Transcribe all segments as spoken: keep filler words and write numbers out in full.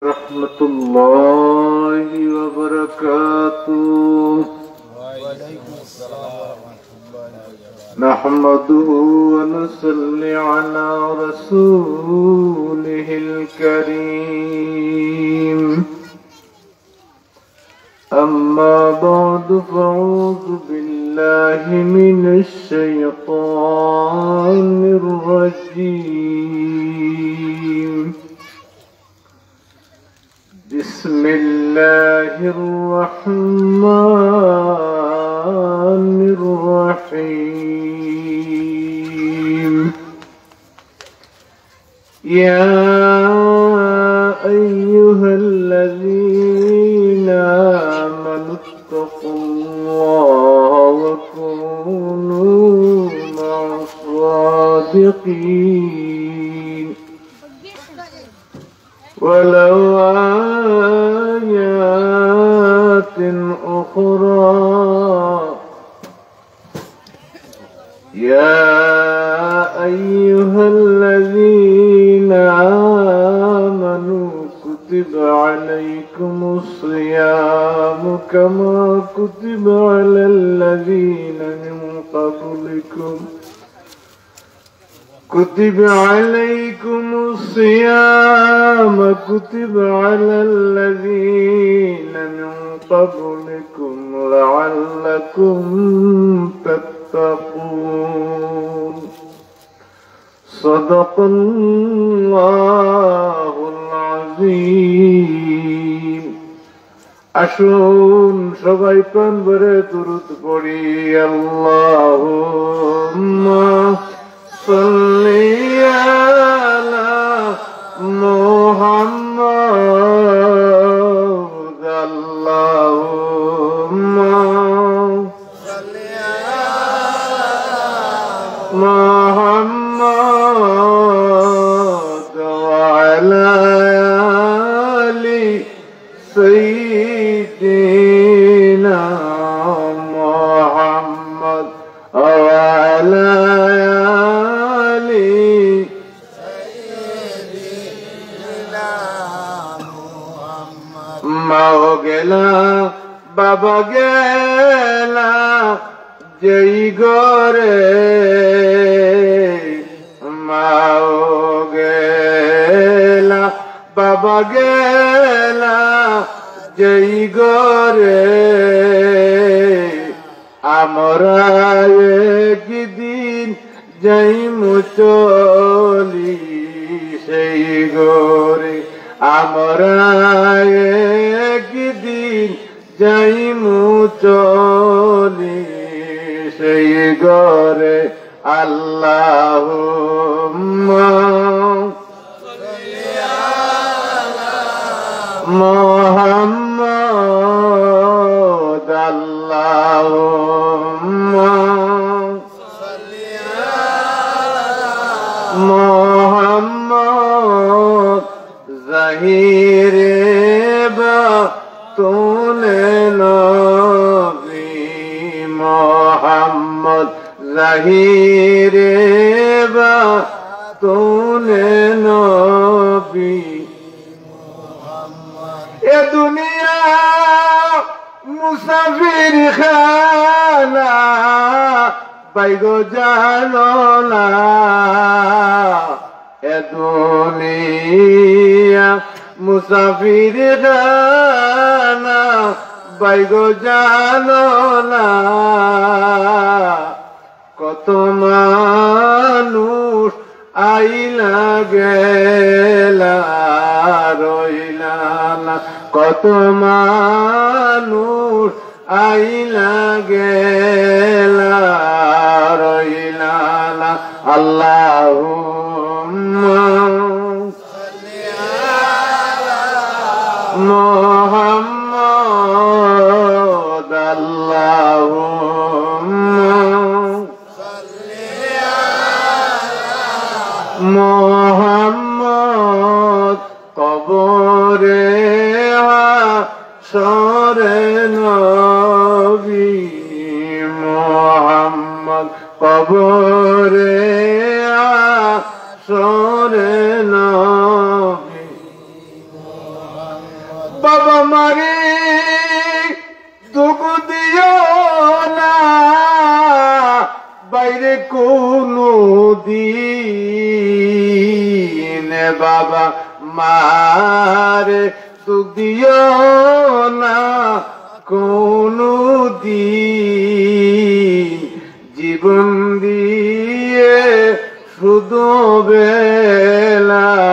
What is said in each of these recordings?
ورحمة الله وبركاته. نحمده ونصلي على رسوله الكريم. أما بعد، فأعوذ بالله من الشيطان الرجيم. بسم الله الرحمن الرحيم. يا أيها الذين آمنوا اتقوا الله وكونوا مع الصادقين. ولو آيات أخرى. يا أيها الذين آمنوا كتب عليكم الصيام كما كتب على الذين من قبلكم كتب عليكم الصيام كتب على الذين من قبلكم لعلكم تتقون. صدق الله العظيم. আসুন, সবাই প্রাণ ভরে দুরূদ পড়ি। اللهم صل على محمد. اللهم محمد وعلى آل سيدنا محمد وعلى آل মা ও গেলা, বাবা গেলা, যেই ঘরে মা ও গেলা, বাবা গেলা, যেই ঘরে আমরা একদিন যাইমু চলি, সেই ঘরে আমরা একদিন যাইমু চলি, সেই ঘরে। اللهم محمد. اللهم محمد. ظاهرِ باطنِ نبی محمد، ظاهرِ باطنِ نبی। এ দুনিয়া মুসাফির খানা, ভাইগো জানো না। এ দুনিয়া মুসাফির খানা, ভাইগো জানো না। কত মানুষ আইলা গেলা, রইলা না। কত মানুষ আইলা গেলা, রইলা না। اللهم محمد. اللهم محمد. কবরে হাশরে নবী মুহাম্মদ, কবরে হাশরে নবী। বাবা মারে দুঃখ দিও না, বাইরে কোনো দিন। বাবা মারে দুঃখ দিও না কোনো দিন। জীবন দিয়ে শুধ মেটাও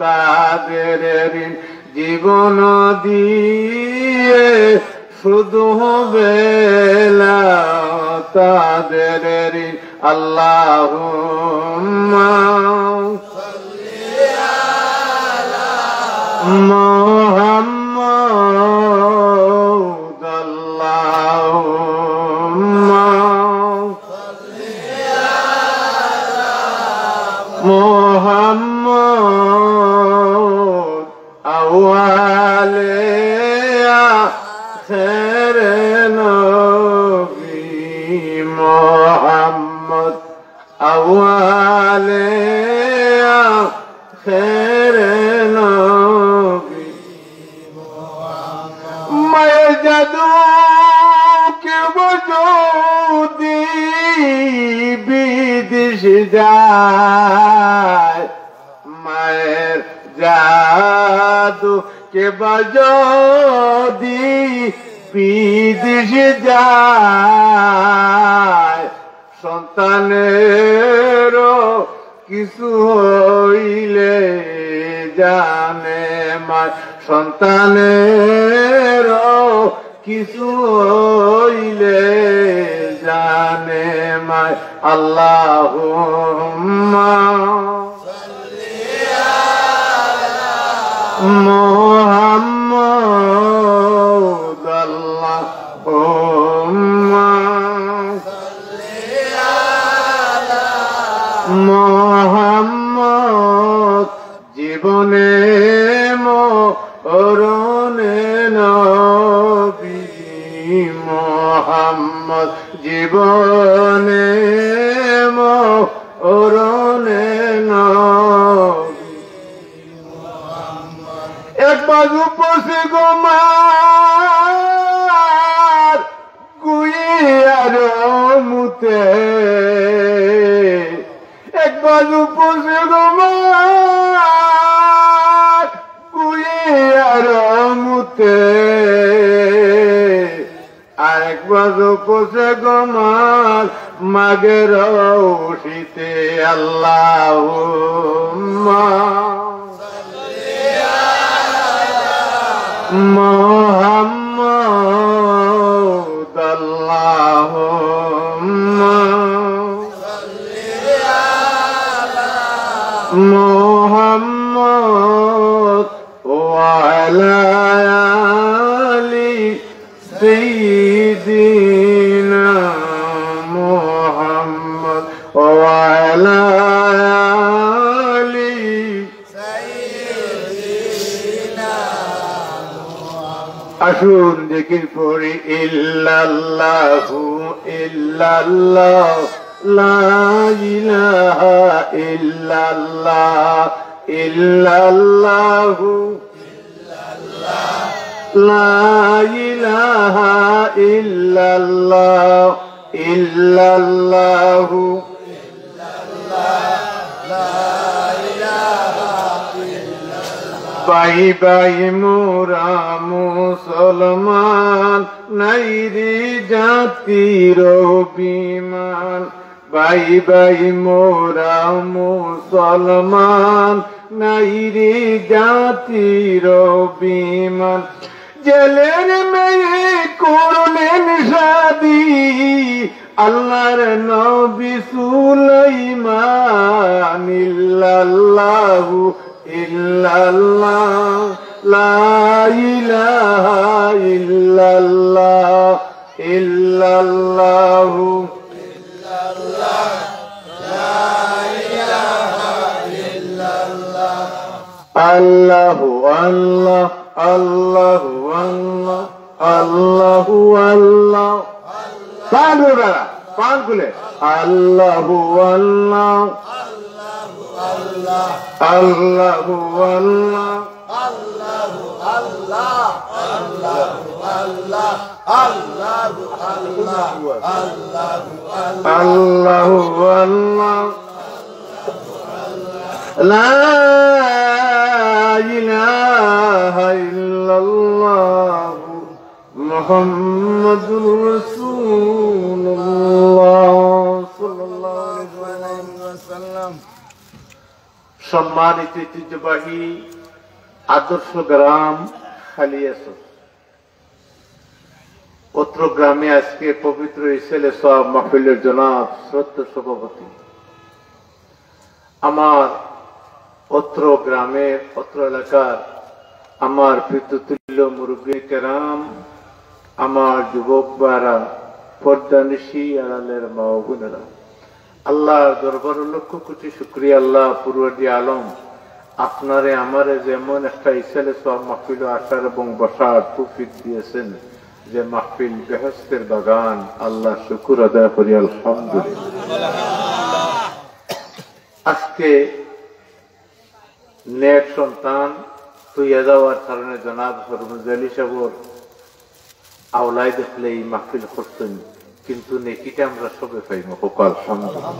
তাদের ঋণ, জীবন দিয়ে শুধ মেটাও তাদের ঋণ। আল্লাহুম্মা মুহাম্মদ, আল্লাহুম্মা মুহাম্মদ, আউয়ালে আখেরে নবী মুহাম্মদ, আউয়ালে আখেরে নবী। মায়ের জাদু কেউ যদি বিদেশ যায়, মায়ের জাদু কেউ যদি বিদেশ যায়, সন্তানেরও কিছু হইলে জানে মায়, সন্তানেরও কিছু হইলে জানে মায়। আল্লাহুম্মা মুহাম্মদ, আল্লাহুম্মা মুহাম্মদ, জীবনে মরণে নবী মুহাম্মদ, জীবনে মরণে নবী। এক বাজু পড়ছে গো মার গুইয়ার মুতে, এক বাজু পড়ছে গো মার গুইয়ার মুতে, আরেক বাজু পড়ছে গো মার মাগের শীতে। আল্লাহুম্মা মুহাম্মদ, আল্লাহুম্মা মুহাম্মদ ওয়া আলা আলি সাইয়্যিদিনা মুহাম্মদ ওয়া আলা আলি। আসুন জিকির করি, ইল্লাল্লাহু ইল্লাল্লাহ, লা ইলাহা ইল্লাল্লাহ, ইল্লাল্লাহু লা ইলাহা ইল্লাল্লাহ, ইল্লাল্লাহু। ভাই ভাই মোরা মুসলমান, নাই রে জাতির অভিমান। ভাই ভাই মোরা মুসলমান, নাই রে জাতির অভিমান। জেলের মেয়ে করলেন শাদি আল্লাহর নবী সুলাইমান। ইল্লাল্লাহু ইল্লাল্লাহ, লা ইলাহা ইল্লাল্লাহ, ইল্লাল্লাহু। আল্লাহু আল্লাহ, আল্লাহু আল্লাহ, আল্লাহু আল্লাহ। প্রাণ খুলে বেড়া, প্রাণ খুলে। আল্লাহু আল্লাহ, আল্লাহু আল্লাহ। আল্লাহ, আল্লাহ, আল্লাহ, আল্লাহ, আল্লাহ, আল্লাহ, আল্লাহ, আল্লাহ। لا إله إلا الله محمد رسول الله صلى الله عليه وسلم। সম্মানিত ঐতিহ্যবাহী আদর্শ গ্রাম খালিয়াছড়, অত্র গ্রামে আজকে পবিত্র ইসালে সওয়াব মাহফিলের জনাব শ্রদ্ধেয় সভাপতি, আমার অত্র গ্রামের, অত্র এলাকার আমার পিতৃতুল্য মুরব্বী কেরাম, আমার যুবক ভাইরা, পর্দানিশি আড়ালের মা ও বোনেরা, আল্লাহর দরবারে লক্ষ কোটি শুকরিয়া। আল্লাহ পরওয়ারদিগার আলম, আপনারে আমারে যেমন একটা ইসালে সওয়াব মাহফিল আসার এবং বসার তৌফিক দিয়েছেন, যে মাহফিল বেহেশতের বাগান, আল্লাহ শুকুর আদায় করি, আলহামদুলিল্লাহ। আজকে নেক সন্তান থইয়া যাওয়ার কারণে জনাব হরমুজালি সাহেবর আওলাদ অকলে এই মাহফিল করছইন, কিন্তু নেকিটা আমরা সবে পাইমু, কউক্কা আলহামদুলিল্লাহ।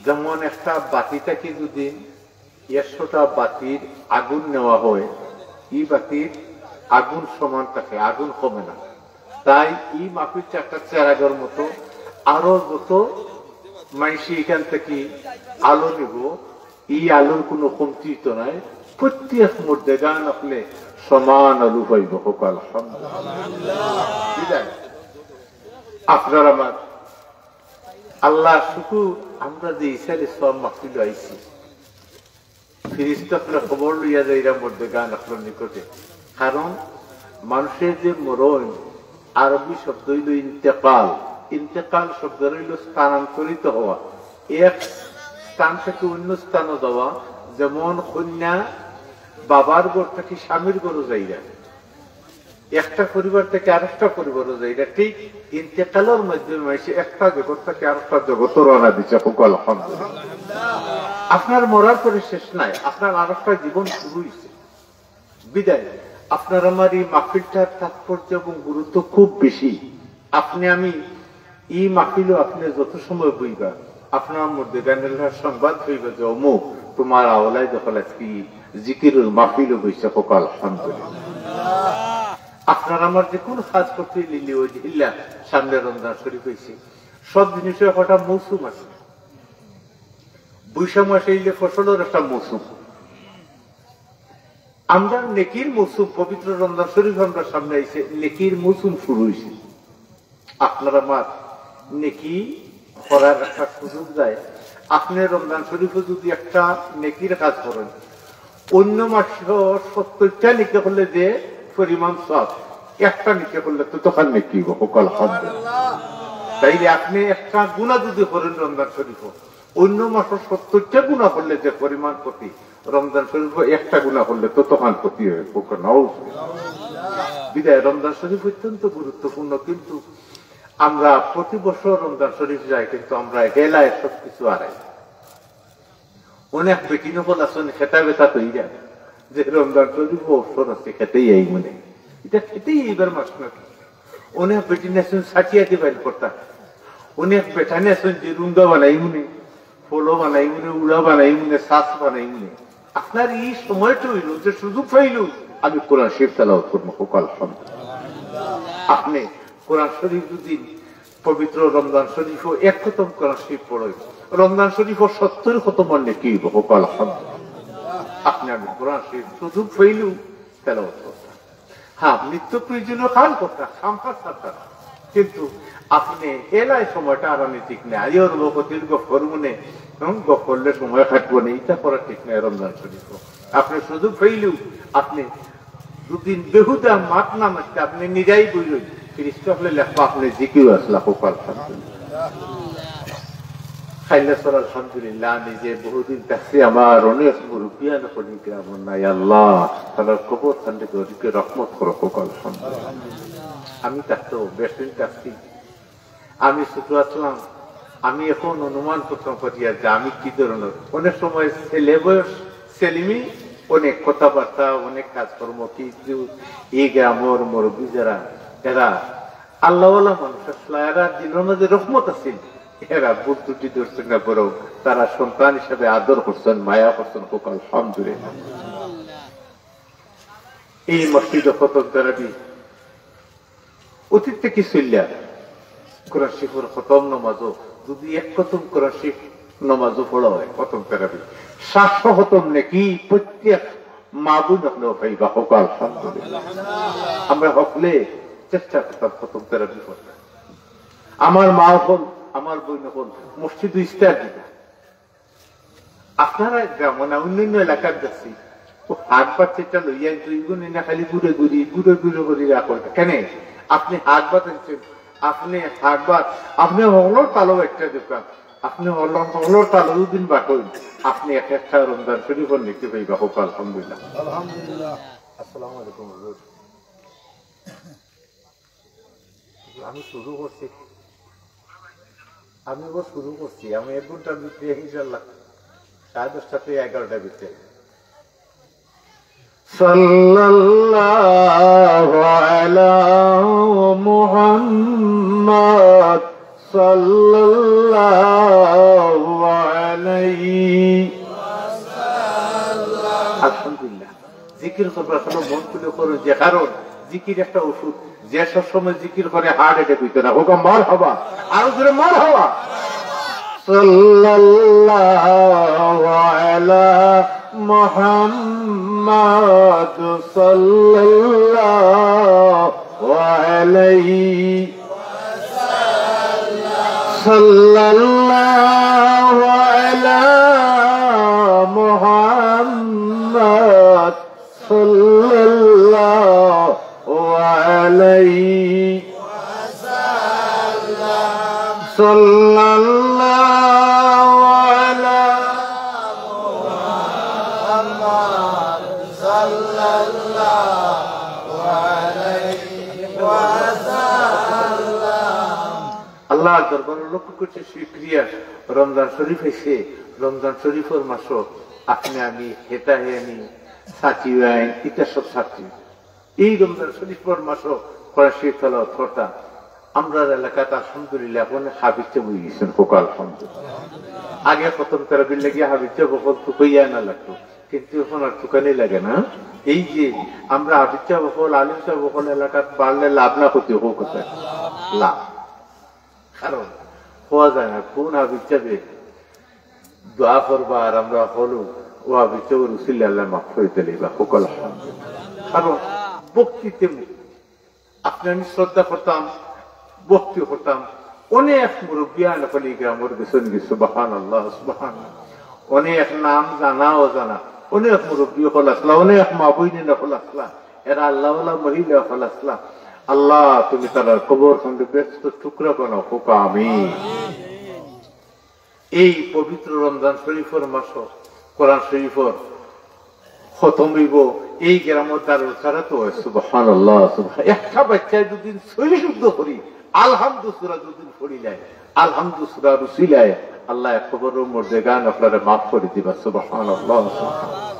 যেমন একটা বাতি থাকি যদি একশোটা বাতির আগুন নেওয়া হয়, এই বাতির আগুন সমান থাকে, আগুন কমে না। তাই এই মাহফিলটা একটা চেরাগর মতো, আরো যত মানষে এখান থাকি আলো নিব, এই আলোর কোনো কমতি তো নাই। প্রত্যেক মুর্দেগান অকলে সমান আলো পাইব, কউক্কা আলহামদুলিল্লাহ। বিদায় আপনার আমার আল্লাহ শুকুর, আমরা যে ইসালে সওয়াব মাহফিল আইছি, ফিরিস্তা অকলে খবর লইয়া যাইরা মুর্দেগান অকলর নিকটে। কারণ মানুষের যে মরণ, আরবি শব্দ অইল ইন্তেকাল। ইন্তেকাল শব্দ অইল স্থানান্তরিত হওয়া, এক স্থান থাকি অন্য স্থানো যাওয়া। যেমন কইন্যা বাবার ঘর থাকি স্বামীর ঘরো যাইরা, একটা পরিবার থাকি আরেকটা পরিবারো যাইরা, ঠিক ইন্তেকালর মাধ্যমে মানষে একটা জগৎ থাকি আরেকটা জগতো রওনা দিছে, কউক্কা আলহামদুলিল্লাহ। আপনার মরার পরে শেষ নাই, আপনার আরেকটা জীবন শুরু হইছে। বিদায় আপনার আমার এই মাহফিলটার তাৎপর্য এবং গুরুত্ব খুব বেশি। আপনি আমি এই মাহফিলো আপনি যত সময় বইবা, আপনার মধ্যে গানের সংবাদ হইবে যে অমুক তোমার আওলাদ অকল আজকে জিকিরুল মাহফিলো বইছে, কউক্কা আলহামদুলিল্লাহ। আপনার আমার যে কোনো কাজ করতে লিলি ওই জিল্লা সামনে রমজান শরীফ হইছে, সব জিনিসের একটা মৌসুম আছে। বৈশাখ মাসে এই যে ফসলের একটা মৌসুম, আমরা নেকির মৌসুম, পবিত্র রমজান শরীফ আমরা সামনে আইছে, নেকির মৌসুম শুরু হইছে। আপনার আমার নেকি করার একটা সুযোগ যায়। আপনি রমজান শরীফে যদি একটা নেকির কাজ করেন, অন্য মাসে সত্তরটা নেকি করলে যে পরিমাণ সওয়াব, একটা নেকি করলে ততখান নেকি হইব, কউক্কা আলহামদুলিল্লাহ। তাইলে আপনি একটা গুনাহ যদি করেন রমজান শরীফে, অন্য মাসে সত্তরটা গুনাহ করলে যে পরিমাণ ক্ষতি, রমজান শরীফে একটা গুনাহ করলে ততখান ক্ষতি হয়, কউক্কা নাউজুবিল্লাহ। বিদায় রমজান শরীফ অত্যন্ত গুরুত্বপূর্ণ, কিন্তু আমরা প্রতি বছর রমজান শরীফ যাই, কিন্তু আমরা হেলায় সবকিছু হারাই। অনেক বেটিন অকল আছইন খেতা বেতা তৈরা, যে রমজান শরীফ অবসর আছে, খেতেই আইমুনে, এটা খেতেই এইবার মাস নাকি। অনেক বেটিন আছইন সাথিয়াতে বাইর করতা, অনেক বেটাইন আছইন যে রুঙ্গা বানাইমুনে, ফলো বানাইমুনে, উড়া বানাইমুনে, সাস বানাইমুনে। আপনার এই সময়টা হইল যে সুযোগ পাইল, আমি কোরআন শরীফ তেলাওয়াত করবো, কউক্কা আলহামদুলিল্লাহ। আপনি কোরআন শরীফ যদি পবিত্র রমজান শরীফও এক খতম কোরআন শরীফ পড়েন, রমজান শরীফও সত্তর খতম নেকি হইব, কউক্কা আলহামদুলিল্লাহ। আপনি আমি কোরআন শরীফ সুযোগ পাইলেও তেলাওয়াত করতাম। হ্যাঁ, নিত্য প্রয়োজনীয় কাম করতাম, খামখা ছাড়তাম না। কিন্তু আপনি হেলায় সময়টা আর আমি ঠিক নাই, আইয়র লোক দীর্ঘ ফরমুনে, হুম, গপ করলে সময় কাটবো না, এটা করা ঠিক নাই। রমজান শরীফ আপনি সুযোগ পাইলেও আপনি দুদিন বেহুদা মাত না মারতে আপনি নিরাই বইলেন, ফিরিস্তা অকলে লেখবা আপনি জিকির আসলা, কউক্কা আলহামদুলিল্লাহ। খাইলা সর আলহামদুলিল্লাহ, নিজে বহুদিন থাকছি, আমার অনেক মুরব্বিয়ান অকল গ্রামো নাই, আল্লাহ তারার কবর খানকে ওদিকে রহমত করো, কউক্কা আলহামদুলিল্লাহ। আমি থাকতো বেশ দিন থাকছি, আমি ছোট আসলাম, আমি এখন অনুমান করতাম পারি আর যে আমি কি ধরনের। অনেক সময় ছেলে বয়স, ছেলিমি, অনেক কথাবার্তা, অনেক কাজকর্ম, কিন্তু এই গ্রামর মুরব্বী যারা, এরা আল্লাহওয়ালা মানুষ আছলা, এরা দিলর মাঝে রহমত আছিল। এরা ভুল ত্রুটি ধরছইন না, বরং তারা সন্তান হিসাবে আদর করছইন, মায়া করছইন। হোক আলহামদুলিল্লাহ। এই মসজিদে খতম তারাবি অতীত থাকি চলিয়া, কোরআন শরীফর খতম নামাজও, যদি এক খতম কোরআন শরীফ নামাজও পড়া হয়, খতম তারাবি, সাতশো খতম নেকি প্রত্যেক মা বোন অকলেও পাইবা। হোক আলহামদুলিল্লাহ। আমরা হকলে চেষ্টা করতাম খতম তারাবি পড়তাম। আমার মা অকল, আমার বইন অকল, মসজিদো ইস্তার দিবা। আপনারা গ্রামো না, অন্যান্য এলাকাত যাচ্ছি, ও হাট বাচ্চাটা লইয়া দুই গুণ এনে খালি ঘুরে ঘুরি, ঘুরে ঘুরে ঘুরি রাখো। কেন? আপনি হাট বাচ্চা, আপনি হাট বাচ্চা, আপনি হকলর তালো একটা দোকান, আপনি হকলর, হকলর তালো দুদিন বাটইন, আপনি এক একটা রমজান শরীফর নেকি পাইবা। হোক আলহামদুলিল্লাহ। আলহামদুলিল্লাহ। আসসালামু আলাইকুম হুজুর। আমি শুরু করছি, আমি ও শুরু করছি, আমি এক ঘন্টার ভিতরে ইনশাল্লাহ সাড়ে দশটা থেকে এগারোটার ভিতরে। সাল্লাল্লাহু আলা মুহাম্মদ, সাল্লাল্লাহু আলাইহি। আলহামদুলিল্লাহ। জিকির করবার সময় মন খুলে করো, যে কারণ জিকির একটা ওষুধ, যে সব সময় জিকির করে হার্ট অ্যাটাক হইতো না। হোক মারহাবা, আরো জোরে মারহাবা। সাল্লাল্লাহু আলা মুহাম্মদ সাল্লাল্লাহু আলাইহি সাল্লাল্লাহু আলা মুহাম্মদ সাল্লাল্লাহু আলাইহি সাল্লাল্লাহু আলা মুহাম্মদ সাল্লাল্লাহু আলাইহি ওয়াসাল্লাম। আল্লাহর দরবারে লক্ষ কোটি শুকরিয়া, রমজান শরীফ আইছে, রমজান শরীফর মাসো আপনি আমি হেতা হেয়ানি, সাথী আইন, ইতা সব সাথী। এই রমজান শরীফর মাসো কোরআন শরীফ তেলাওয়াত করতাম। আমরার এলাকাত আলহামদুলিল্লাহ এখন হাফিজ সাব অই গেছইন, হোক আলহামদুলিল্লাহ। আগে খতম তারাবির লাগি হাফিজ সাব অকল তুকাইয়া আনা লাগতো, কিন্তু এখন আর তুকানি লাগে না। এই যে আমরা হাফিজ সাব অকল, আলিম সাব অকল এলাকাত বাড়লে লাভ না ক্ষতি, হোক কথা লাভ। কারণ কওয়া যায় না কোন হাফিজ সাবে দোয়া করবা আর আমরা অকল অউ হাফিজ সাবর উসিলায় আল্লায় মাফ করি দিলাইবা, হোক আলহামদুলিল্লাহ। কারণ ভক্তিতে মুক্তি। আপনে আমি শ্রদ্ধা করতাম, ভক্তি করতাম। অনেক মুরব্বিয়ান অকল ই গ্রামর গেছইন গি, সুবহানাল্লাহ, সুবহানাল্লাহ। অনেক নাম জানা অজানা, অনেক মুরব্বি অকল আছলা, অনেক মা বইন অকল আছলা, এরা আল্লাহওয়ালা মহিলা অকল আছলা। আল্লাহ, তুমি তারার কবর খানরে বেহেস্ত টুকরা বানাও, হোক আমিন। এই পবিত্র রমজান শরীফর মাসো কোরআন শরীফর খতম অইবো, এই গ্রামর দারুল কারাতো অয়। সুবহানাল্লাহ, সুবহান-, একটা বাচ্চায় দুদিন সহি শুদ্ধ করি আলহামদু সূরা দুদিন পড়িলায়, আলহামদু সূরার উসিলায় আল্লায় কবরর মুর্দেগান অকলরে মাফ করি দিবা। সুবহানাল্লাহ, সুবহানাল্লাহ।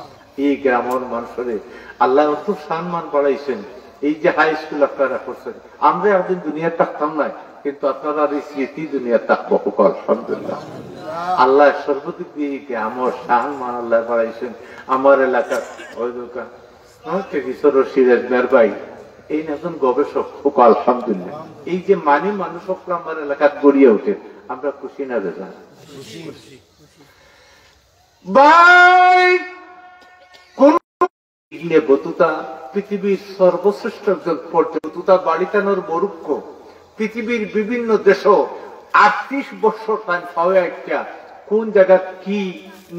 এই গ্রামর মানষরে আল্লায় অত সম্মান বাড়াইছইন। এই যে হাই স্কুল আপনারা করছইন, আমরা একদিন দুনিয়াত থাকতাম নায়, কিন্তু আপনারার এই স্মৃতি দুনিয়াত থাকবো। হোক আলহামদুলিল্লাহ। আল্লায় সর্বদিক দিয়া এই গ্রামর সম্মান আল্লায় বাড়াইছইন। আমার এলাকার ওই দোকান, আমার টেরিসর রশিদ আজমের ভাই, এই একজন গবেষক। হোক আলহামদুলিল্লাহ। এই যে মানি মানুষ অকল আমার এলাকাত গড়িয়া উঠে, আমরা খুশি না বেজার? ভাই, কোন ইবনে বতুতা পৃথিবীর সর্বশ্রেষ্ঠ একজন পর্যটক। বতুতা বাড়ি তানর মরুক্কো, পৃথিবীর বিভিন্ন দেশো আটত্রিশ বছর তান পাওয়া একটা কোন জায়গা কি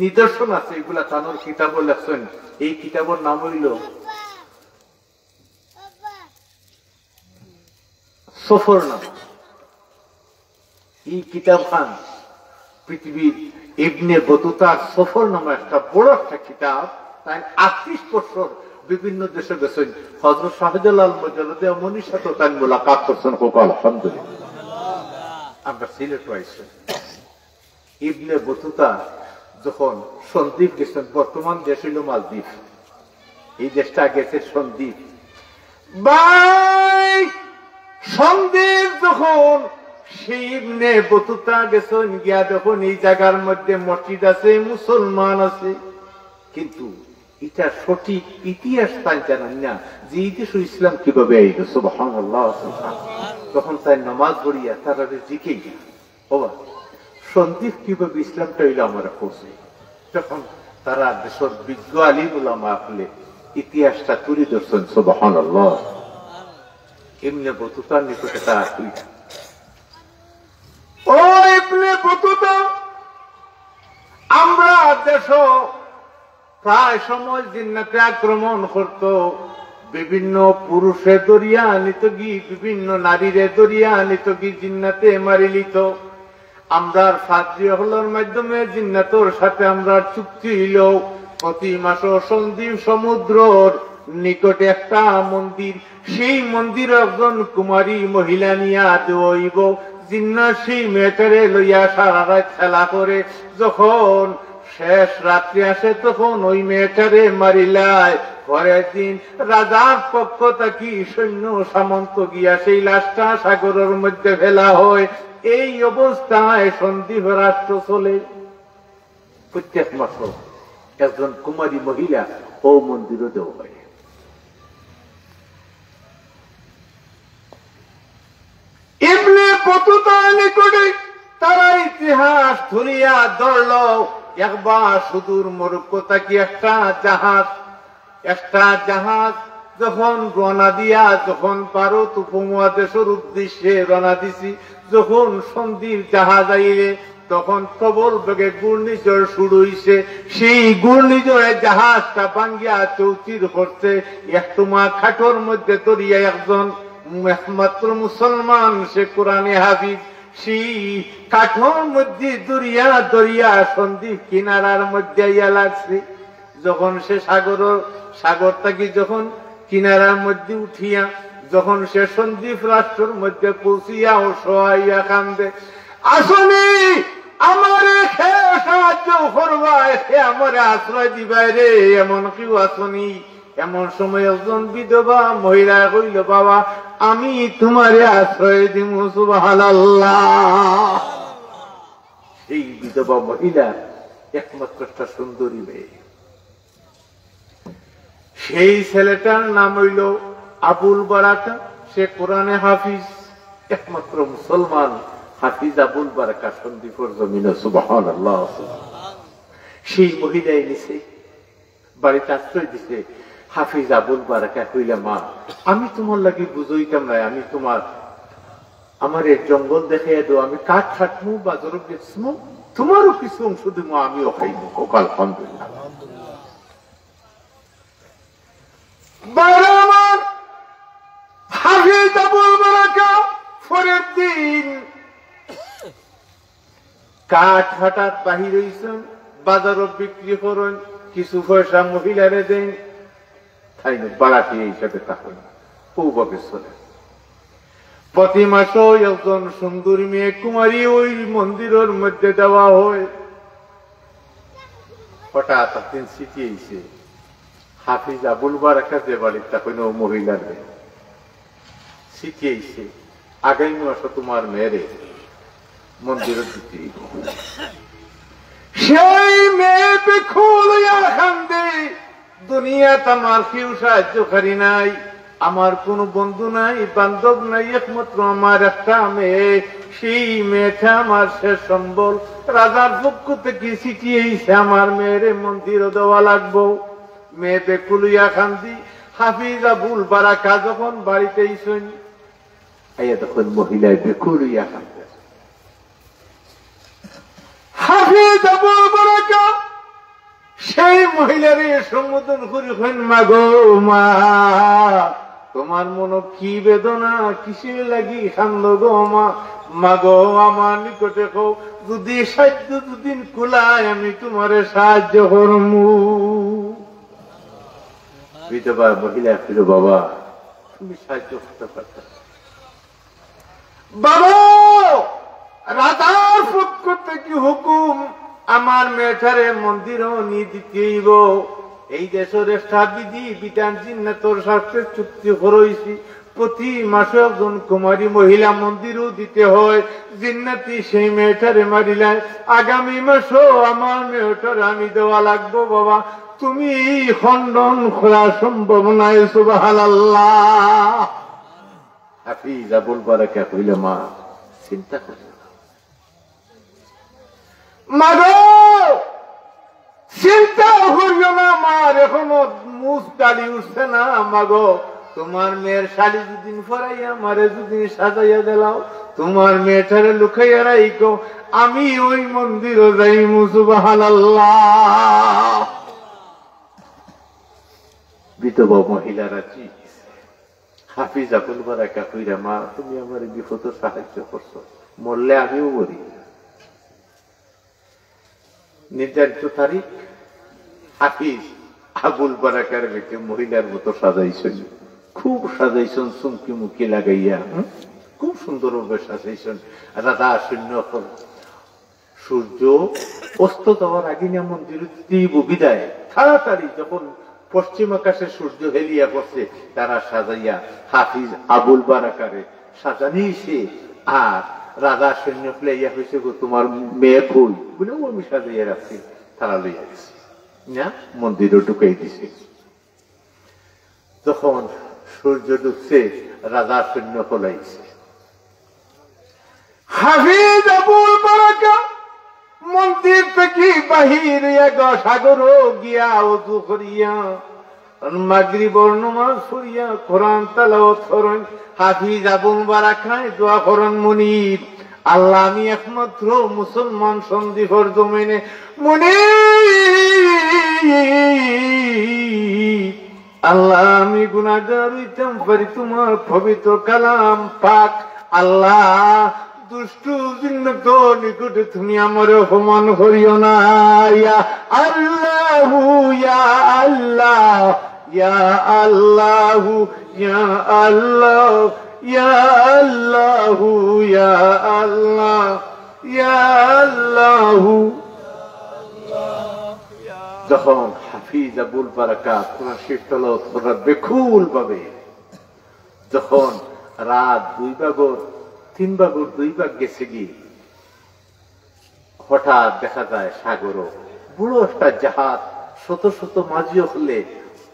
নিদর্শন আছে, এগুলা তানর কিতাবো লেখছইন। এই কিতাবর নাম অইলো সফরনামা। এই কিতাবখান পৃথিবীর ইবনে বতুতার সফরনামা একটা বড় একটা কিতাব। তাইন আটত্রিশ বছর বিভিন্ন দেশো গেছইন। হযরত শাহজালাল মুজাররদে ইয়ামানির সাথেও তাইন মোলাকাত করছইন। হোক আলহামদুলিল্লাহ। আমরা সিলেটো আইছি। ইবনে বতুতা যখন সন্দ্বীপ গেছইন, বর্তমান দেশ অইলো মালদ্বীপ, এই দেশটা গেছে সন্দীপ। ভাই, সন্দীপ যখন সেই ইবনে বতুতা গেছেন গিয়া, যখন এই জায়গার মধ্যে মসজিদ আছে, মুসলমান আছে, কিন্তু এটা সঠিক ইতিহাস তাই জানেন না যে এই দেশে ইসলাম কিভাবে আইল। সুবহানাল্লাহ, সুবহানাল্লাহ। তখন তাই নামাজ পড়িয়া তারা জিকে গিয়া, "ওবা, সন্দীপ কিভাবে ইসলামটা হইল আমার পৌঁছে?" তখন তারা দেশের বিজ্ঞ আলিম উলামা আখলে ইতিহাসটা তুলে ধরছেন। সুবহানাল্লাহ। ইবনে বতুতার নিকটে তারা কইল, "ও ইবনে বতুতা, আমরা দেশ প্রায় সময় জিন্নাতে আক্রমণ করত, বিভিন্ন পুরুষে দরিয়া নিত গি, বিভিন্ন নারীরে দরিয়া নিত গি, জিন্নাতে মারিলিত। আমরার ফাদ্রি হলর মাধ্যমে জিন্নাতর সাথে আমরার চুক্তি হইল, প্রতি মাসে সন্দীপ সমুদ্রর নিকটে একটা মন্দির, সেই মন্দির একজন কুমারী মহিলা নিয়া দেওয়া হইব। জিন্নাত সেই মেয়েটারে লইয়া সারা রাত খেলা করে, যখন শেষ রাত্রি আসে তখন ওই মেয়েটারে মারিলায়। পরের দিন রাজার পক্ষ থাকি সৈন্য সামন্ত গিয়া সেই লাশটা সাগরের মধ্যে ফেলা হয়।" এই অবস্থায় সন্দীপ রাষ্ট্র চলে। প্রত্যেক মাসে একজন কুমারী মহিলা ও মন্দিরও দেওয়া হয়। ইবনে বতুতার নিকটে তারা ইতিহাস তুলিয়া ধরল। একবার সুদূর মরক্কো থাকি একটা জাহাজ, একটা জাহাজ যখন রওনা দিয়া, যখন ভারত উপমহাদেশের উদ্দেশ্যে রওনা দিছি, যখন সন্ধির জাহাজ আইলে, তখন প্রবল বেগে ঘূর্ণিঝড় শুরু হইছে। সেই ঘূর্ণিঝড়ে জাহাজটা ভাঙ্গিয়া চৌচির করছে। একটুমা খাটর মধ্যে ধরিয়া একজন একমাত্র মুসলমান, সে কোরআনে হাফিজ, সেই কাঠর মধ্যে দরিয়া দরিয়া সন্দ্বীপ কিনারার মধ্যে আইয়া লাগছে। যখন সে সাগর, সাগর থাকি যখন কিনারার মধ্যে উঠিয়া, যখন সে সন্দ্বীপ রাষ্ট্রর মধ্যে পৌঁছিয়া অসহায় অইয়া কান্দে, "আসনি, আমারে কে সাহায্য করবায়, কে আমারে আশ্রয় দিবায় রে, এমন কেউ আসনি?" এমন সময় একজন বিধবা মহিলা কইল, "বাবা, আমি তোমারে আশ্রয় দিমু।" সুবহানাল্লাহ। সেই বিধবা মহিলা একমাত্র একটা সুন্দরী মেয়ে। সেই ছেলেটার নাম হইল আবুল বারাকা, সে কোরআনে হাফিজ, একমাত্র মুসলমান হাফিজ আবুল বারাকা সন্দ্বীপর জমিনে। সুবহানাল্লাহ। সেই মহিলায় নিছে বাড়িতে আশ্রয় দিছে। হাফিজ আবুল বারাকা কইলা, "মা, আমি তোমার লাগি বুঝাইতাম না, আমি তোমার, আমারে জঙ্গল দেখাইয়া দেও, আমি কাঠ কাটমু, বাজারো বেচমু, তোমারও কিছু অংশ দিমু, আমিও খাইমু।" হোক আলহামদুলিল্লাহ। বাবা আমার হাফিজ আবুল বারাকা পরের দিন কাঠ হঠাৎ বাহির হইছেন, বাজারো বিক্রি করেন, কিছু পয়সা মহিলারে দেন, তাই না, বাড়াটিয়া হিসাবে থাকেন, ওভাবে চলে। প্রতি মাসে একজন সুন্দরী মেয়ে কুমারী ওই মন্দিরের মধ্যে দেওয়া হয়। হঠাৎ একদিন চিঠি আইছে, হাফিজ আবুল বারাকা যে বাড়িত থাকেন ও মহিলার চিঠি আইছে, "আগামী মাসে তোমার মেয়েরে মন্দিরে দিতে অইব।" সেই মেয়ে বেকুল অইয়া কান্দে, "দুনিয়াত আমার কেউ সাহায্যকারী নাই, আমার কোনো বন্ধু নাই, বান্ধব নাই, একমাত্র আমার একটা মেয়ে, সেই মেয়েটা আমার শেষ সম্বল। রাজার পক্ষ থাকি চিঠি আইছে, আমার মেয়েরে মন্দিরে দেওয়া লাগবো।" মেয়ে বেকুল অইয়া কান্দি। হাফিজ আবুল বারাকা যখন বাড়িত আইছইন, আইয়া তখন মহিলায় বেকুল অইয়া কান্দে। হাফিজ আবুল বারাকা সেই মহিলারে সম্বোধন করি কইন, "মা গো মা, তোমার মনো কি বেদনা, কিসের লাগি কান্দো গো মা? মা গো, আমার নিকটে কও, যদি সাধ্য দুদিন কুলায় আমি তোমারে সাহায্য করমু।" বিধবা মহিলা কইল, "বাবা, তুমি সাহায্য করতে পারতে না।" "বাবা, রাজার পক্ষ থাকি হুকুম, আমার মেয়েটারে মন্দিরে নি দিতে অইব।" এই দেশর একটা বিধি বিধান, জিন্নাতর সাথে চুক্তি করছি, প্রতি মাসে একজন কুমারী মহিলা মন্দিরো দিতে হয়। জিন্নাতি সেই মেয়েটারে মারিলায়, আগামী মাসও আমার মেয়েটারে আমি দেওয়া লাগবো বাবা, তুমি খণ্ডন করা সম্ভব নয়। সুবহানাল্লাহ। হাফিজ আবুল বারাকা কইলা, মা, চিন্তা করিও না। মাগো, চিন্তা করিও না, আমার এখনো মুছ দাড়ি উঠছে না। মাগো, তোমার মেয়ের শাড়ি দুদিন পরাইয়া আমারে দুদিন সাজাইয়া দিলাও, তোমার মেয়েটারে লুকাইয়া রাখো, আমি ওই মন্দিরো যাইমু। সুবহানাল্লাহ। বিধবা মহিলা রাজি। হাফিজ আবুল বারাকা কইরা, মা, তুমি আমারে বিপদো সাহায্য করছো, মরলে আমিও মরি। নির্ধারিত তারিখ, হাফিজ আবুল বারাকার বেটি মহিলার মতো সাজাইছইন, খুব সাজাইছইন, চুমকি মুকি লাগাইয়া, হুম? খুব সুন্দরভাবে সাজাইছইন। রাজা সৈন্য অকল সূর্য অস্ত যাওয়ার আগে না মন্দিরো দিবো বিদায়। তাড়াতাড়ি যখন পশ্চিম আকাশে সূর্য হেলিয়া পড়ছে, তারা সাজাইয়া হাফিজ আবুল বারাকারে সাজানি অইছে। আর রাজা সৈন্য অকলে আইয়া কইছে, গো, তোমার মেয়ে কই? বলে, ও আমি সাজাইয়া রাখছি, তারা লইয়া গেছে। না, মন্দিরো ঢুকাই দিছে। যখন সূর্য ডুবছে, রাজা সৈন্য অকল আইছে। হাফিজ আবুল বারাকা মন্দির থাকি বাহির অইয়া গো সাগরো গিয়া অজু করিয়া, মাগরিবর নমাজ পড়িয়া, কোরআন তেলাওয়াত করইন। হাফিজ আবুল বারাকায় দোয়া করইন, মুনিব, আল্লাহ, আমি একমাত্র মুসলমান সন্দ্বীপর জমিনে, মুনিব, আল্লাহ, আমি গুনাহগার অইতাম পারি, তোমার পবিত্র কালাম পাক, আল্লাহ, দুষ্ট জিন্নাতর নিকটে তুমি আমারে অপমান করিও না। ইয়া আল্লাহু, ইয়া আল্লাহ, ইয়া আল্লাহু, ইয়া আল্লাহ, ইয়া আল্লাহু, ইয়া আল্লাহ, ইয়া আল্লাহু। যখন হাফিজ আবুল বারাকা কোরআন শরীফ তেলাওয়াত করার বেকুল ভাবে, যখন রাত দুই ভাগর তিন ভাগর দুই ভাগ গেছে গি, হঠাৎ দেখা যায় সাগরো বড় একটা জাহাজ, শত শত মাঝি অকলে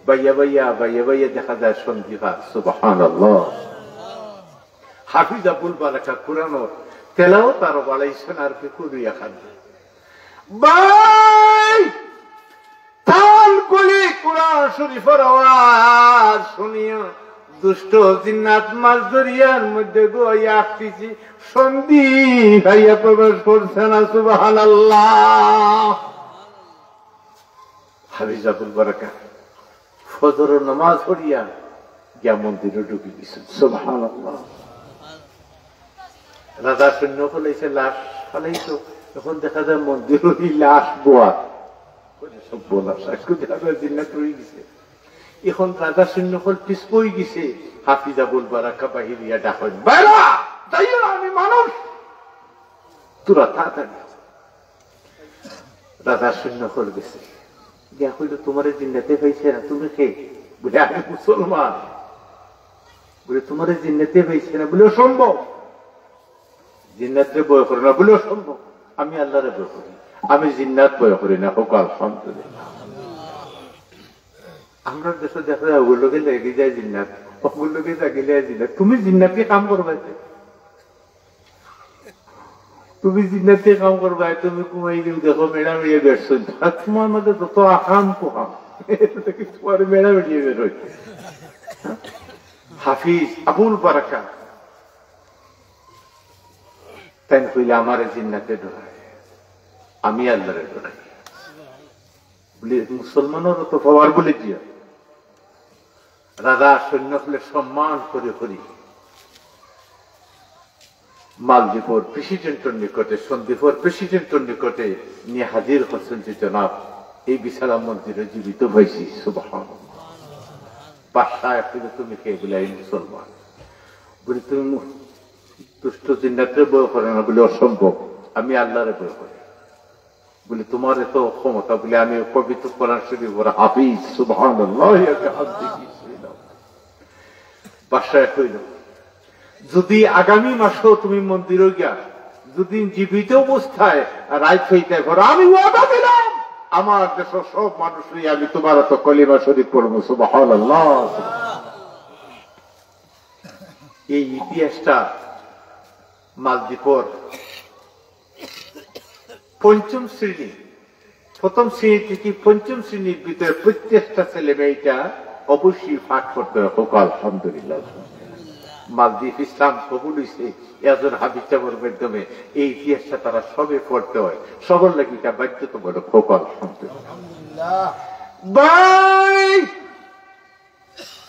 বাইয়া বাইয়া, বাইয়া বাইয়া দেখা যায় সন্দ্বীপ আর। সুবহানাল্লাহ। হাফিজ আবুল বারাকা কোরআনর তেলাওয়াত আরো বাড়াইছইন আর বেকুল অইয়া কান্দে। ভাই, তান কলি কোরআন শরীফর আওয়াজ শুনিয়া দুষ্ট জিন্নাত মাঝ দরিয়ার মধ্যে গিয়া আটকিছে, সন্দ্বীপ আইয়া প্রবেশ করছে না। সুবহানাল্লাহ। হাফিজ আবুল বারাকা ফজরর নামাজ পড়িয়া গিয়া মন্দিরো ঢুকি গেছইন। সুবহানাল্লাহ। রাজা সৈন্য অকল আইছে লাশ ফালাইতো, এখন দেখা যায় মন্দিরো ই লাশ বওয়া। বলে, সর্বনাশ, আজকে দেখা যায় জিন্নাত রই গেছে। এখন রাজা সৈন্য অকল পিছপই গেছে, হাফিজ আবুল বারাকা বাহির অইয়া ডাকইন, বাইরা, যাইও না, আমি মানুষ, তোরা তাড়াতাড়ি। রাজা সৈন্য অকল গেছে, গিয়া কইল, তোমারে জিন্নাতে পাইছে না, তুমি কে? বলে, আমি মুসলমান। বলে, তোমারে জিন্নাতে পাইছে না? বলে, অসম্ভব, জিন্নাতরে ভয় করে না। বলে, অসম্ভব, আমি আল্লাহরে ভয় করি, আমি জিন্নাত ভয় করি না। কউক্কা আলহামদুলিল্লাহ। আমরার দেশো দেখা যায়, অগুর লগে লাগি যায় জিন্নাত, অগুর লগে লাগিলে জিন্নাত। তুমি জিন্নাতি কাম করবায় তে? তুমি জিন্নাতি কাম করবায়, তুমি ঘুমাই দিও, দেখো মেড়া মেড়িয়ে বেরছইন। আর তোমার মাঝে যত আকাম কুকাম, তোমার মেড়া মেড়িয়ে বেরোয়। হাফিজ আবুল বারাকা তাইন কইলে, আমারে জিন্নাতে ডরায়, আমি আল্লাহরে ডরাই। বলে, মুসলমানরও তো পাওয়ার বলে দিয়া। রাজা সৈন্য অকলে সম্মান করি করি মালদ্বীপর প্রেসিডেন্টর নিকটে, সন্দ্বীপর প্রেসিডেন্টর নিকটে নিয়া হাজির করছইন যে, জনাব, এই বেচারা মন্দিরো জীবিত পাইছি। সুবহানাল্লাহ। বাদশায় কইল, তুমি কে? বলে, আমি মুসলমান। বলে, তুমি মু-, দুষ্ট জিন্নাতরে ভয় করো না? বলে, অসম্ভব, আমি আল্লাহরে ভয় করি। বলে, "তোমার এত ক্ষমতা?" বলে, "আমি পবিত্র কোরআন শরীফর হাফিজ।" সুবহানাল্লাহি ওয়া বিহামদিহি। বাদশায় কইল, "যদি আগামী মাসেও তুমি মন্দিরো গিয়া যদি জীবিত অবস্থায় রাইত হইতে পারো, আমি ওয়াদা দিলাম, আমার দেশর সব মানুষ লইয়া আমি তোমার এত কলিমা শরীফ পড়বো।" সুবহানাল্লাহ। এই ইতিহাসটা মালদ্বীপর পঞ্চম শ্রেণী, প্রথম শ্রেণী থেকে পঞ্চম শ্রেণীর ভিতরে প্রত্যেকটা ছেলে মেয়েটা অবশ্যই পাঠ করতে হয়। হোক আলহামদুলিল্লাহ। মালদ্বীপ ইসলাম কবুল হইছে একজন হাফিজ সাহেবের মাধ্যমে। এই ইতিহাসটা তারা সবে পড়তে হয়, সবার লাগি এটা বাধ্যতামূলক। হোক আলহামদুলিল্লাহ। ভাই,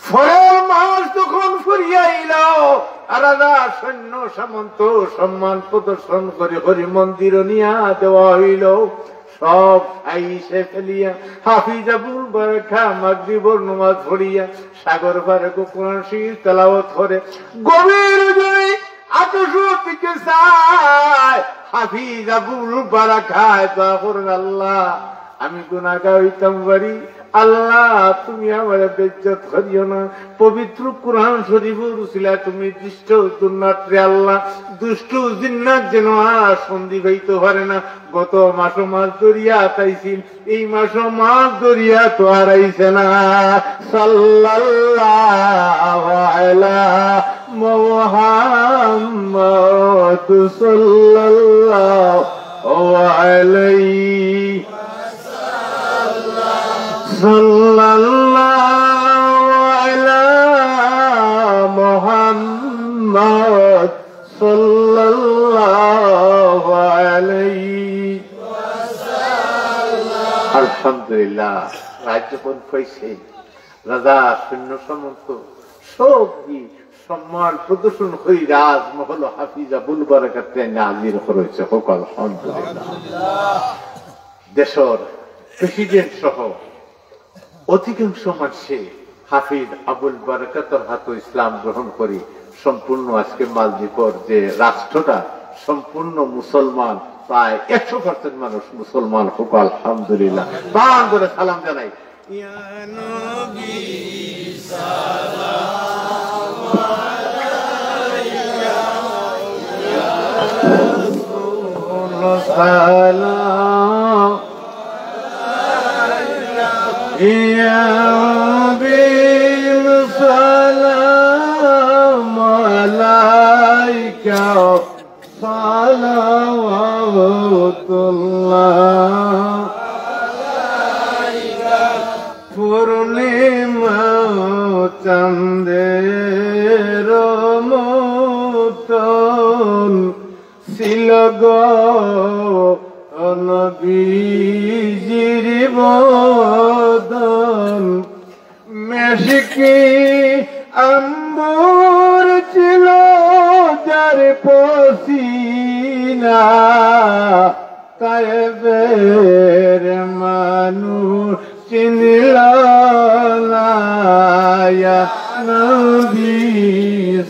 ফরর মাস যখন ফুরিয়া আইল, আর রাজা সৈন্য সামন্ত সম্মান প্রদর্শন করি করি মন্দির নিয়া দেওয়া হইল। সব আইসে ফেলিয়া হাফিজ আবুল বারাকা মাগরিবর নামাজ পড়িয়া সাগর পারে কোরআন শরীফ তেলাওয়াত করে। গভীর রজনী আকাশর দিকে চায়, হাফিজ আবুল বারাকায় দোয়া করেন, "আল্লাহ, আমি গুনাহগার হইতাম পারি, আল্লাহ, তুমি আমারে বেইজ্জত করিও না। পবিত্র কোরআন শরীফর উসিলায় তুমি দুষ্ট জিন্নাতরে, আল্লাহ, দুষ্ট জিন্নাত যেন আর সন্ধি পাইতে পারে না।" গত মাসও মাছ ধরিয়া আতাইছিল, এই মাসও মাছ ধরিয়া তো আর আইছে না। সাল্লাল্লাহু আলা মুহাম্মদ সাল্লাল্লাহু আলাইহি সাল্লাল্লাহু আলা মুহাম্মদ সাল্লাল্লাহু আলাইহি। আলহামদুলিল্লাহ, রাইত যখন পাইছে, রাজা সৈন্য সামন্ত সব কি সম্মান প্রদর্শন করি রাজমহল হাফিজ আবুল বারাকাতরে আনিয়া হাজির করা হইছে। হোক আলহামদুলিল্লাহ। দেশর প্রেসিডেন্ট সহ অধিকাংশ মানুষে হাফিজ আবুল বারাকাতর হাতো ইসলাম গ্রহণ করি সম্পূর্ণ আজকে মালদ্বীপর যে রাষ্ট্রটা সম্পূর্ণ মুসলমান, প্রায় একশো পার্সেন্ট মানুষ মুসলমান। হোক আলহামদুলিল্লাহ। প্রাণ ভরে সালাম জানাই। ইয়া নবী সালাম আলাইকা, ইয়া রাসূল সালাম আলাইকা, ইয়া হাবিব সালাম আলাইকা। সালাওয়াতুল্লাহ। পূর্ণিমা চান্দের মতন ছিল গো নবীজির বদন। মেশকি আম্বর ছিল যার পসিনা, তায়েবের মানুষ চিনল না। ইয়া নবী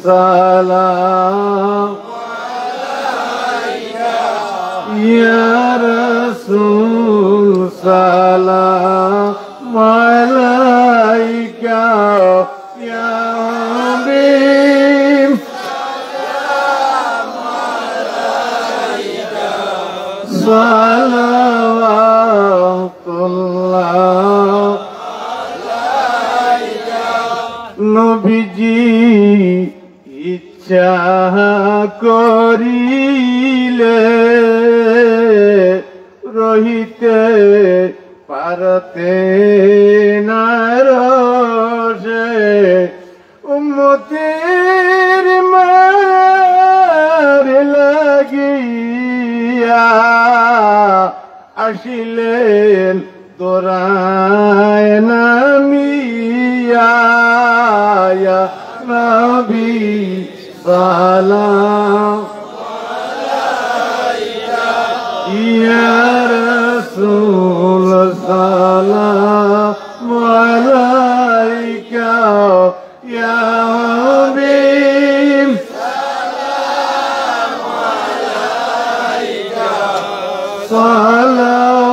সালাম, ইয়া রাসূল সালাম আলাইকা, ইয়া হাবিব সালাম আলাইকা, সালাওয়াতুল্লাহ আলাইকা। নবীজি ইচ্ছা করিলে রহিতে পারতে না রসে, উম্মতের মায়ার লাগিয়া আসিলেন দরায় নামিয়া। ইয়া নবী সালাম আলাইকা, ইয়া রাসূল সালাম আলাইকা, ইয়া হাবিব সালাম আলাইকা, সালাম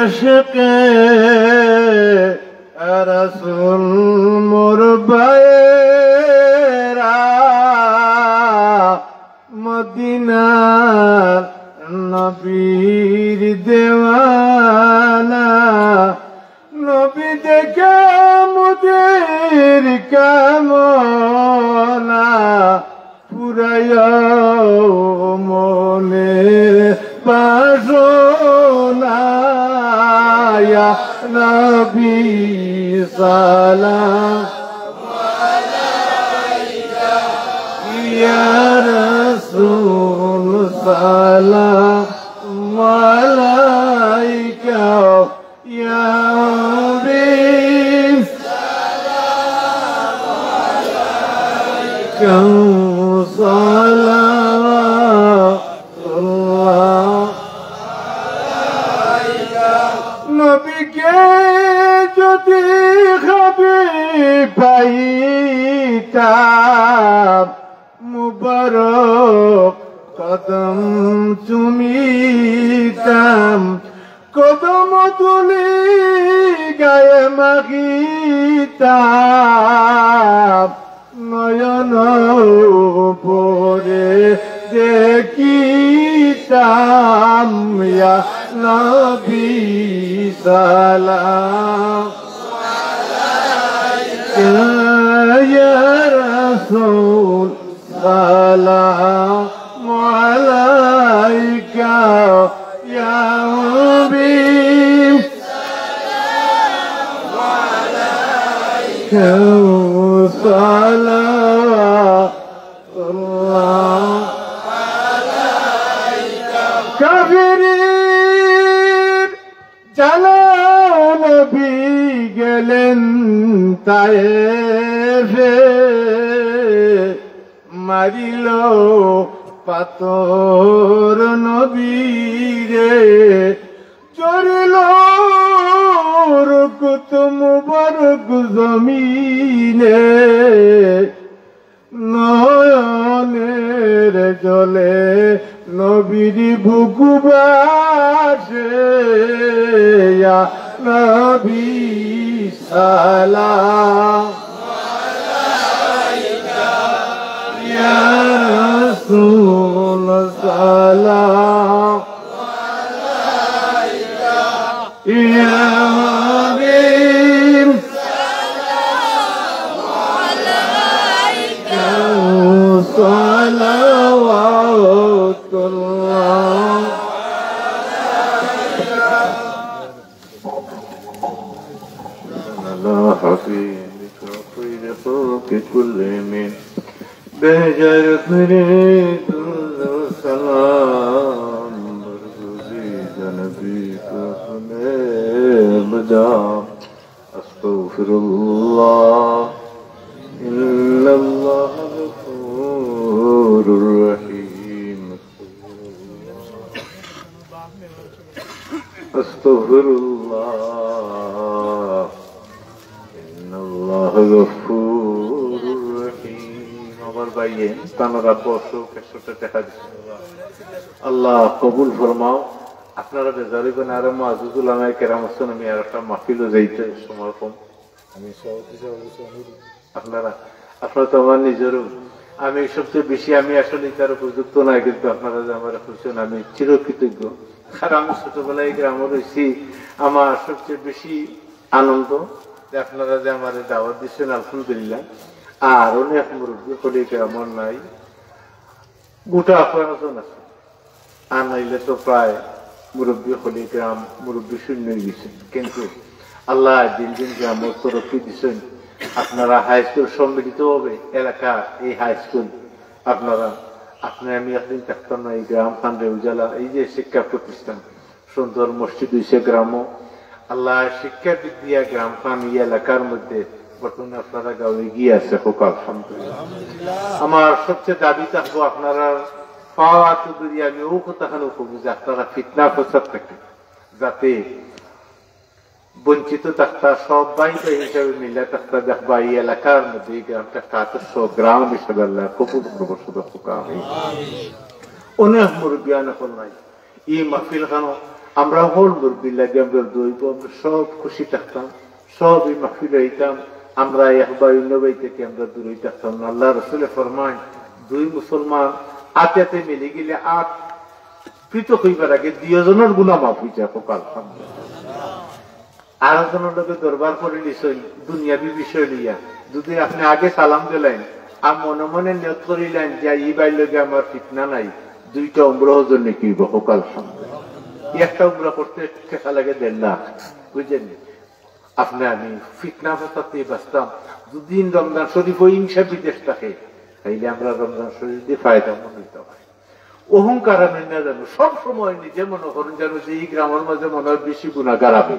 ইশকে রাসূল মোর ভাইয়েরা, মদিনার নবীর দেওয়ানা, নবী দেখে মোদের কামনা, পুরাইও মনে বাসনা, ইয়া নবী সালাম আলাইকা, ইয়া রাসূল সালাম আলাইকা। يا ربي كم صلوات الله। নবীকে যদি হাবিব পাইতাম, মুবারক কদম চুমিতাম, কদম ধুলি গায়ে মাখিতাম, নয়ন ভরে দেখিতাম, ইয়া নবী সালাম আলাইকা, ইয়া রাসূল সালাম আলাইকা, ইয়া হাবিব সালাম আলাইকা, সালাম আলাইকা। কাফিরিন জানো নবী গেলেন তায়েফে, মারিল পাথর নবীরে, ঝরিল রক্ত মুবারক জমিনে। নয়নের জলে নবীর বুক ভাসে, ইয়া নবী সালাম আলাইকা, ইয়া রাসূল সালাম আলাইকা। يا حبيب صلوات الله. على حبيبك خير خلق كل من بهجر فريد السلام برگزیدہ نبی کو اپنے بجا. أستغفر الله، إن الله غفور رحيم. أستغفر الله، إن الله غفور رحيم. আমার ভাইয়ে, তানারা বসো, একশোটা টাকা দিছে। আল্লাহ কবুল ফরমাও। আপনারা বেজার অইবেন, আর মুআজ্জিজ উলামায়ে কেরাম আছেন, আমি আর একটা মাহফিলও যাইতে সময় কম। আমি সভাপতি সাহেব বলছি, আমি আপনারা, আপনারা তো আমার নিজেরও। আমি সবচেয়ে বেশি, আমি আসলে ইতার উপযুক্ত না, কিন্তু আপনারা যে আমারে খুঁজছেন, আমি চিরকৃতজ্ঞ। কারণ আমি ছোটবেলায় এই গ্রামো রইছি, আমার সবচেয়ে বেশি আনন্দ যে আপনারা যে আমারে দাওয়াত দিচ্ছেন, আলহামদুলিল্লাহ। আর অনেক মুরব্বী অকলে গ্রামর নাই, গোটা আফগানিস্তান আছে। আর নাইলে তো প্রায় মুরব্বী অকলে গ্রাম মুরব্বী শূন্য অই গেছে। কিন্তু আল্লাহ দিন দিন গ্রামর তরক্কি দিছেন। আপনারা হাই স্কুল সম্মিলিতভাবে এলাকার এই হাই স্কুল আপনারা, আপনি আমি একদিন থাকতাম না, এই গ্রাম খান রে উজালা, এই যে শিক্ষা প্রতিষ্ঠান, সুন্দর মসজিদ অইছে গ্রামও। আল্লাহ শিক্ষা দিক দিয়া গ্রাম খান এই এলাকার মধ্যে বর্তমানে আপনারা গাঁও এগিয়ে আছে, খুব আলহামদুলিল্লাহ। আমার সবচেয়ে দাবি থাকবো আপনারা পাওয়া তো দূরে, আমি ও কথা খান কমু যে আপনারা ফিতনা ফসাদ থাকি যাতে বঞ্চিত থাকতা, সব ভাই ভাই হিসাবে মিলা থাকতা, দেখবা এই এলাকার মধ্যে এই গ্রামটা একটা আদর্শ গ্রাম হিসাবে আল্লাহ কবুল করবো, সদা হোক আমিন। অনেক মুরব্বিয়ান অকল নাই, এই মাহফিল খানো আমরা হকল মুরব্বির লাগি আমরা দোয়া অইবো, আমরা সব খুশি থাকতাম, সব এই মাহফিল অইতাম, আমরা এক ভাই অন্য ভাই থাকি আমরা দূর অই থাকতাম না। আল্লাহ রসুলে ফরমাইন, দুই মুসলমান আতে আতে মিলি গেলে আত পৃথক অইবার আগে দুইজনর গুনা মাফ অই যায়। কউক্কা আলহামদুলিল্লাহ। আর একজনর লগে দরবার করি লিছইন দুনিয়াবি বিষয় লইয়া, যদি আপনে আগে সালাম দিলাইন আর মনে মনে নিয়ত করিলাইন যে ই ভাইর লগে আমার ফিতনা নাই, দুইটা উমরা হজর নেকি অইবো। কউক্কা আলহামদুলিল্লাহ। একটা উমরা করতে টেকা লাগে দেড় লাখ, বুঝছইন নি? আপনে আমি ফিতনা ফাসাদ থাকি বাঁচতাম। দুদিন রমজান শরীফ অউ হিংসা বিদ্বেষ থাকে, তাইলে আমরা রমজান শরীফ দিয়া ফায়দা মনে অইতো পারে। অহংকার আমি না জানো, সব সময় নিজে মনে করইন জানো যে ই গ্রামর মাঝে মনে অয় বেশি গুনাগার আমি।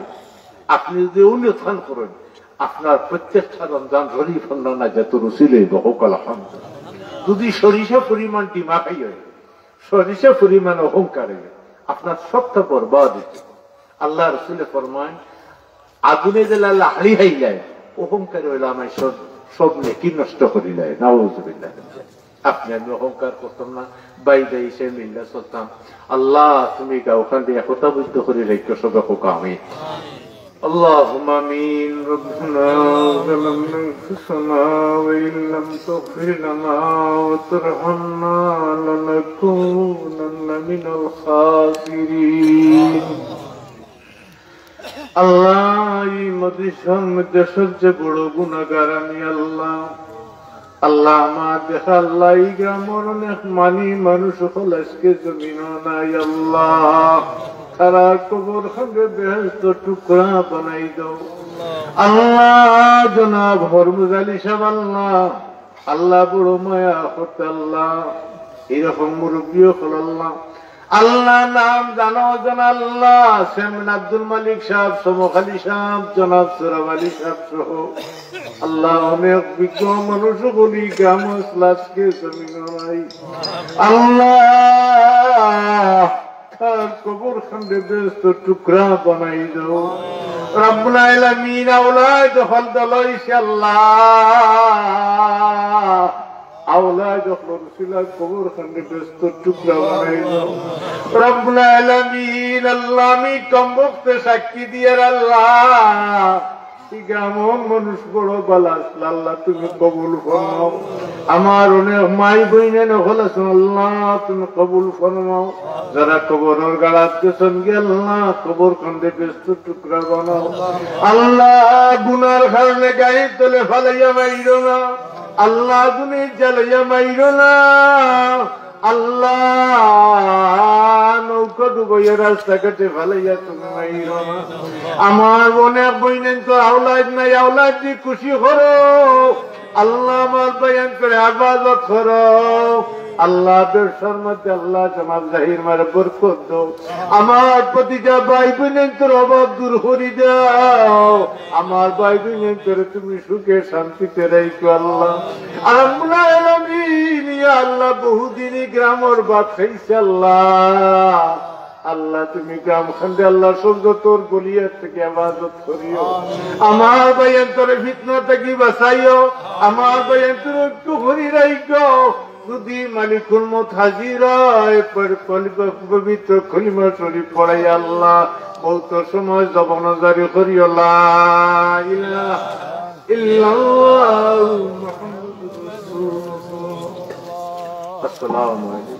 আপনে যদি অউ নিয়তখান করইন, আপনার প্রত্যেকটা রমজান শরীফ আপনার নাজাতর উসিলা অইবো। কউক্কা আলহামদুলিল্লাহ। যদি সরিষা পরিমাণ ডিমা খাই অয়, সরিষা পরিমাণ অহংকার অয়, আপনার সবটা বরবাদ অই যাইবো। আল্লাহ রসুলে ফরমাইন, আগুনে যেলা লাকড়ি খাইলায়, অহংকার অইলা আমার সব, সব নেকি নষ্ট করিলায়। নাউজুবিল্লাহ। আপনে আমি অহংকার করতাম না, ভাই ভাই হিসাবে মিল্লা চলতাম। আল্লাহ, তুমি গাঁওখান দিয়া একতাবদ্ধ করি রাখিও, সবে কউক্কা আমিন। اللهم آمين. ربنا ظلمنا أنفسنا وإن لم تغفر لنا وترحمنا لنكونن من الخاسرين. আল্লাহ, ই মাদ্রাসার মধ্যে সবচেয়ে বড় গুনাগার আমি আল্লাহ। আল্লাহ, আমার দেখা আল্লাহ, ই গ্রামর অনেক মানি মানুষ অকল আজকে জমিনো নাই আল্লাহ। তারার কবরখানরে বেহেশতর টুকরা বানাই দেও আল্লাহ। জনাব হরমুজ আলী সাহেব আল্লাহ, আল্লাহ বড় মায়া করতে আল্লাহ, এরকম মুরব্বী অকল আল্লাহ, আল্লাহ নাম জানো জন আল্লাহ, চেয়ারম্যান আব্দুল মালিক সাহেব, সমক আলী সাহেব, জনাব সোহরাব আলী সাহেব সহ আল্লাহ অনেক বিজ্ঞ মানুষ অকল ই গ্রামো আজকে জমিনো নাই আল্লাহ। তার কবরখানরে বেহেশতর টুকরা বানাই দেও। রব্বুল আলামিন, আওলাদ অকল দল অইছে আল্লাহ, আওলাদ অকলর উসিলায় কবরখানরে বেহেশতর টুকরা বানাই দেও। রব্বুল আলামিন, আল্লাহ আমি কমবখতে সাক্ষী দিয়ার আল্লাহ, ই গ্রামর মানুষ বড় ভালা আছলা, আল্লাহ তুমি কবুল ফরমাও। আমার অনেক মাই বইন অকল আছইন, আল্লাহ তুমি কবুল ফরমাও। যারা কবরর গাড়াত গেছইন গি আল্লাহ, কবরখানরে বেহেশতর টুকরা বানাও। আল্লাহ গুনার কারণে গাড়ির তলে ফালাইয়া মাইরো না, আল্লাহ তুমি জ্বালাইয়া মাইরো না। আল্লাহ, নৌকা ডুবাইয়া রাস্তাঘাটে ফালাইয়া তুমি মাইরো না। আমার অনেক বইনাইন্তর আওলাদ নাই, আওলাদ দি খুশি করো। আল্লাহ, আমার ভাইয়াইন্তর হেফাজত করো। আল্লাহ, ব্যবসার মধ্যে আল্লাহ জনাব জাহির মারে বরকত দেও। আমার প্রতিটা ভাই বইনাইন্তর অভাব দূর করি দেও। আমার ভাই বইনাইন্তরে তুমি সুখে শান্তিতে রাখো আল্লাহ। রব্বুল আলামিন, ইয়া আল্লাহ, বহুদিন ই গ্রামর ভাত খাইছে আল্লাহ। আল্লাহ, তুমি গ্রামখানরে আল্লাহ সব যতর বলিয়ার থাকি হেফাজত করিও। আমার ভাইয়াইন্তরে ফিতনা থাকি বাঁচাইও। আমার ভাইয়াইন্তরে ঐক্য করি রাখো। যদি মালিকুল মউত হাজির অয়, পর-, পর-, পবিত্র কলিমা শরীফ পড়াই আল্লাহ, মউতর সময় জবানো জারি করিও, লা ইলাহা ইল্লাল্লাহু মুহাম্মাদুর রাসূলুল্লাহ। আসসালামু আলাইকুম।